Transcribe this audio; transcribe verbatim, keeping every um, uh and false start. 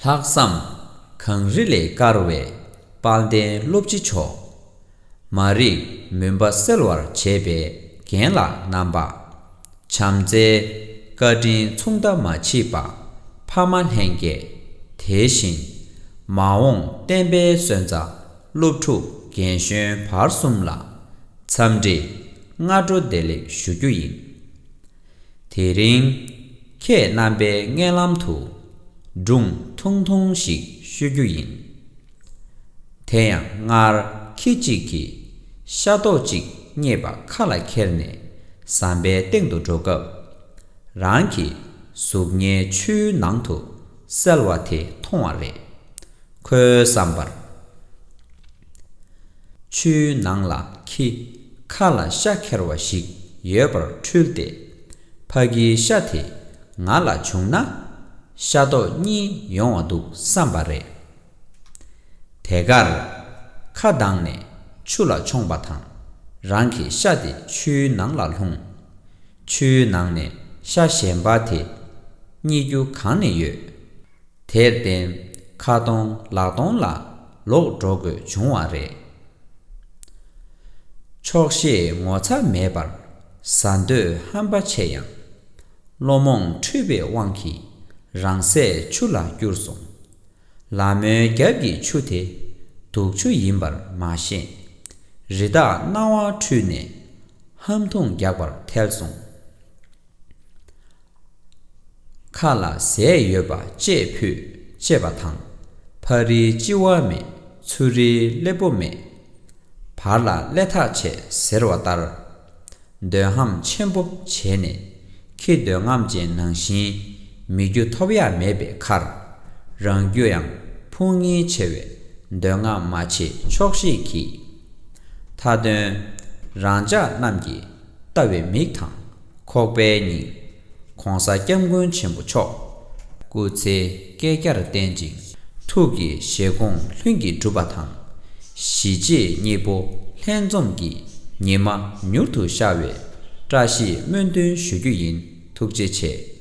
ལྷག་བསམ་གངས་རི་ལས་དཀར་བའི་དཔལ་ལྡན་སློབ་སྤྱི་མཆོག་མ་རིག་མུན་པ་སེལ་བར་བྱེད་པའི་རྒན་ལགས་རྣམ་པ། བྱམས་བརྩེའི་བཀའ་དྲིན་མཚུངས་ཟླ་མ་མཆིས་པ་ཕ་མ་ལྷན་རྒྱས། དེ་བཞིན་མ་འོངས་བསྟན་པའི་སོན་རྩ་སློབ་ཕྲུག་རྒན་གཞོན་བར་གསུམ་ལ་འཚམས་འདྲི་སྔ་དྲོ་བདེ་ལེགས་ཞུ་རྒྱུ་ཡིན། དེ་རིང་ཁྱེད་རྣམ་པའི་སྙན་ལམ་དུ་སྒྲུང་ཐུང་ཐུང་ཞིག་ཤོད་རྒྱུ་ཡིན། དེ་ཡང་སྔར་ཁྱི་གཅིག་གིས་ཤ་རྡོག་གཅིག་རྙེད་པ་ཁ་ལ་ཁྱེར་ནས་ཟམ་པའི་སྟེང་དུ་འགྲོ་སྐབས། རང་གི་གཟུགས་བརྙན་ཆུའི་ནང་དུ་གསལ་བ་དེ་མཐོང་བ་རེད། ཁོའི་བསམ་པར། ཆུའི་ནང་ལ་ཁྱི་ཁ་ལ་ཤ་ཁྱེར་བ་ཞིག་ཡོད་པར་འཕྲུལ་ཏེ། ཕ་གིའི་ཤ་དེ་ང་ལ་བྱུང་ན་ཤ་རྡོག་གཉིས་ཡོང་བ་འདུག་བསམ་པ་རེད། དེ་གར་ཁ་གདངས་ནས་ཆུ་ལ་མཆོངས་པ་དང་རང་གི་ཤ་དེ་ཆུའི་ནང་ལ་ལྷུང་། ཆུའི་ནང་ནས་ཤ་གཞན་པ་དེ་རྙེད་རྒྱུ་གང་ནས་ཡོད། དེར་བརྟེན་ཁ་སྟོང་ལག་སྟོང་ལ་ལོག་འགྲོ་དགོས་བྱུང་བ་རེད། ཆོག་ཤེས་ངོ་ཚ་མེད་པར་ཟ་འདོད་ཧམ་པ་ཆེ་ཡང་། བློ་རྨོངས་འཁྲུལ་པའི་དབང་གིས་རང་སྲས་ཆུ་ལ་བསྐྱུར་སོང་། ལ་མོའི་རྒྱབ་ཀྱི་ཆུ་དེ་དུག་ཆུ་ཡིན་པར་མ་ཤེས། རི་དྭགས་རྣ་བ་འཁྲུད་ནས་ཧམ་ཐུང་རྒྱག་པར་ཐལ་སོང་། ཁ་ལ་ཟས་ཡོད་པ་ལྕེས་ཕུད་ཅེས་པ་དང་། ཕ་རིའི་ལྕི་བ་མེད་ཚུ་རིའི་སླེ་པོ་མེད། བར་ལ་སླེ་ཐག་ཆད་ཟེར་བ་ལྟར། འདོད་ཧམ་ཆེན་པོ་བྱས་ནས་ཁྱི་འདོད་རྔམ་ཅན་ནང་བཞིན་མི་རྒྱུ་ཐོབ་ཡག་མེད་པའི་ཁར། རང་རྒྱུ་ཡང་ཕུང་ཉེན་ཆེ་བས་འདོད་རྔམ་མ་བྱེད་ཆོག་ཤེས་གྱིས། མཐའ་དོན་རང་ཅག་རྣམས་ཀྱིས་ལྟ་བའི་མིག་དང་ཁོག་པའི་སྙིང་། ༸གོང་ས་༸སྐྱབས་མགོན་ཆེན་པོ་མཆོག་སྐུ་ཚེ་བསྐལ་བརྒྱར་བརྟན་ཅིང་། ཐུགས་ཀྱི་བཞེད་དགོངས་ལྷུན་གྱིས་གྲུབ་པ་དང་། གཞིས་བྱེས་གཉིས་པོ་ལྷན་འཛོམས་ཀྱི་ཉི་མ་མྱུར་དུ་ཤར་བའི་བཀྲ་ཤིས་སྨོན་འདུན་ཞུ་རྒྱུ་ཡིན། ཐུགས་རྗེ་ཆེ།